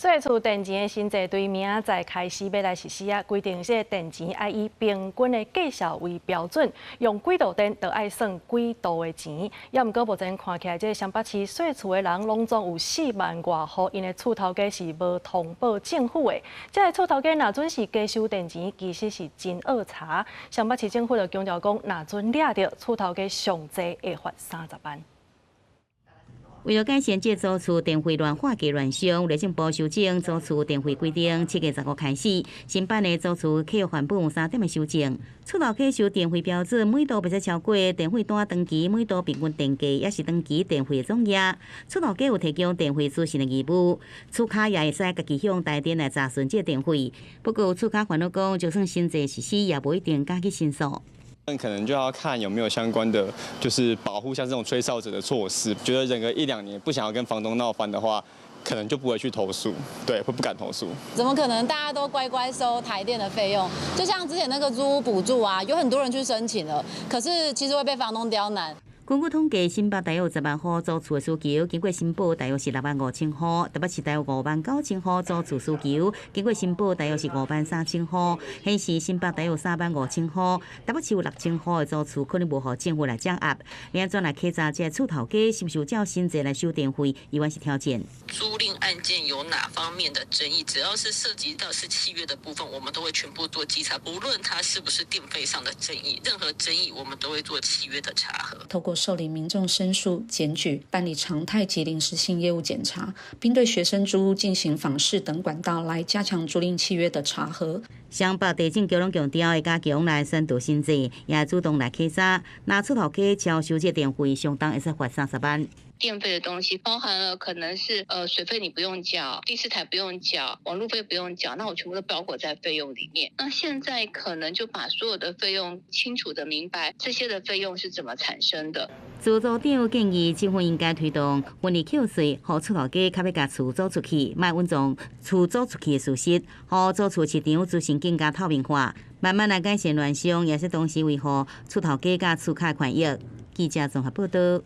稅厝電錢的新制對明仔載開始欲來實施啊，規定這個電錢愛以平均的價數為標準，用幾度電就愛算幾度的錢。猶毋過目前看起來，這個雙北市稅厝的人攏總有4萬外戶，𪜶的厝頭家是無通報政府的。這个厝頭家若準是加收電錢，其實是真惡查。雙北市政府就強調講，若準掠著厝頭家上濟會罰30萬。為了改善這租厝電費亂劃價亂象，內政部修正租厝電費規定，7月15開始，新版的租厝契約範本有三點的修正。厝頭家收電費標準，每度袂使超過電費單長期每度平均電價，抑是長期電費的總額。厝頭家有提供電費資訊的義務，厝跤也會使家己向台電來查詢這電費。不過厝跤煩惱講，就算新制實施，也無一定敢去申訴。那可能就要看有沒有相關的，就是保護像這種吹哨者的措施。覺得忍個一兩年，不想要跟房東鬧翻的話，可能就不會去投訴，對，會不敢投訴。怎麼可能大家都乖乖收台電的費用？就像之前那個租屋補助啊，有很多人去申請了，可是其實會被房東刁難。根據統計，新北大約有10萬戶租厝的需求，經過申報大約是6萬5千戶；台北市大約5萬9千戶租厝需求，經過申報大約是5萬3千戶。顯示新北大約3萬5千戶，台北市有6千戶的租厝可能無予政府來掌握。欲按怎來稽查這厝頭家是毋是有照新制來收電費，依然是挑戰。租賃案件有哪方面的爭議，只要是涉及到是契約的部分，我們都會全部做稽查，無論它是不是電費上的爭議，任何爭議我們都會做契約的查核。透過受理民眾申訴、檢舉、辦理常態及臨時性業務檢查，並對學生租屋進行訪視等管道來加強租賃契約的查核。雙北地政局攏強調會加強來宣導新制，也主動來稽查。若厝頭家超收這電費，相當會使罰30萬。電費的東西包含了可能是水費你不用繳，第四台不用繳，網路費不用繳，那我全部都包括在費用裡面。那現在可能就把所有的費用清楚的明白，這些的費用是怎麼產生的。厝組長建議政府應該推動分離扣稅，予厝頭家較欲共厝租出去，莫隱藏厝租出去的事實，予租厝市場資訊更加透明化，慢慢來改善亂象，也是同時維護厝頭家佮厝跤權益。記者綜合報道。